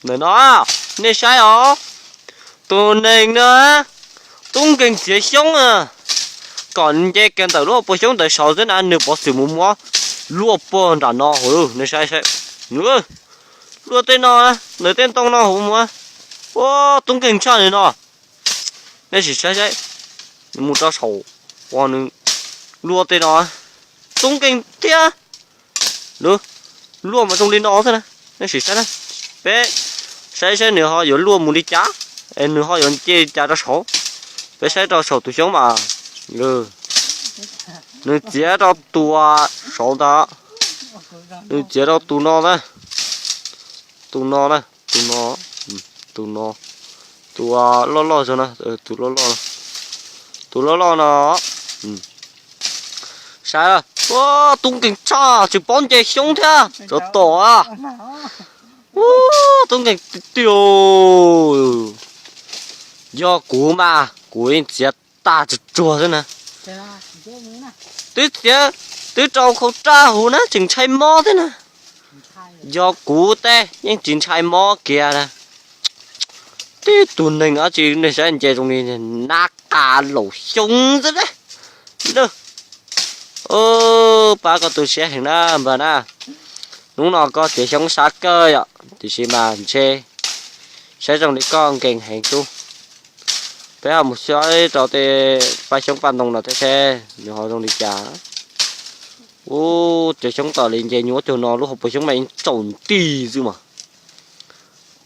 Ntawm no, nej saib os, tus neeg no, tub nkeeg txiav xyoob, kom nce kiag ntawm lub hauv paus xyoob ntawd saud xwb na, nws pov xwm mus muab luaj puag nram no hauv, nej saib saib. Luaj tej no, ntawm tej ntoo no hauv mus. Ua, tub nkeeg tshaj li no. Nej sim saib saib, nws mus rau saum, ua nws luaj tej no, tub nkeeg thiab. Luaj mas zoo li no xwb na, nej sim saib na. Peb saib saib nws ho yuav luaj mus li cas, es nws ho yuav nce li cas rau saud. Peb saib rau saum tus xyoob mas, nws txiav rau tus saud ntag, nws txiav rau tus no na, tus no na, tus no, tus no, tus loj loj xwb na, tus loj loj, tus loj loj no. Saib, ua, tub nkeeg tshaj, tsis paub nce xyoob thiab, tsov tom. Ua, tub nkeeg tiag tiag. Yog kuv mas kuv yeej txiav tag tsuag tsuag xwb na. Twb txiav, twb rau khau raj huv na tseem ntshai mob thiab na. Yog kuv tej yeej tsis ntshai mob kiag na. Tib tug neeg dab tsi nej saib nce zoo li nab qa laum xyoob xwb na. Pab koj tu siab heev na npawg na. Hnub no koj txiav xyoob sab kawg yom, tiam sis mas ntshe saib zoo li koj nkeeg heev xwb. Peb ho mus saib rau tej paj xyoob paj ntoo no thiab seb nws ho zoo li cas. Ub, cov xyoob tom li nce nyuaj cuag no lub hauv paus xyoob mas yeej tsaus nti xwb mas.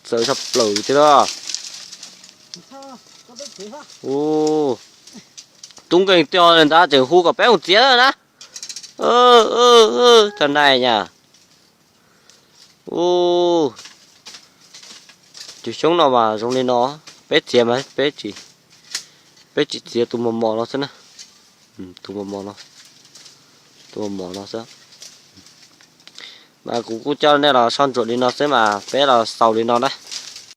Txawv zog plaws thiab. Ub, tub nkeeg tiag li ntag tseem hu kom peb mus txiav na. Thaum nai nyas. Ub, cov xyoob no mas zoo li no, peb txiav mas peb tsis, peb tsis txiav tus mos mos no xwb na. Tus mos mos no, tus mos mos no xwb. Mas kuv kuj coj nej los soj ntsuam li no xwb mas peb los xaus li no na.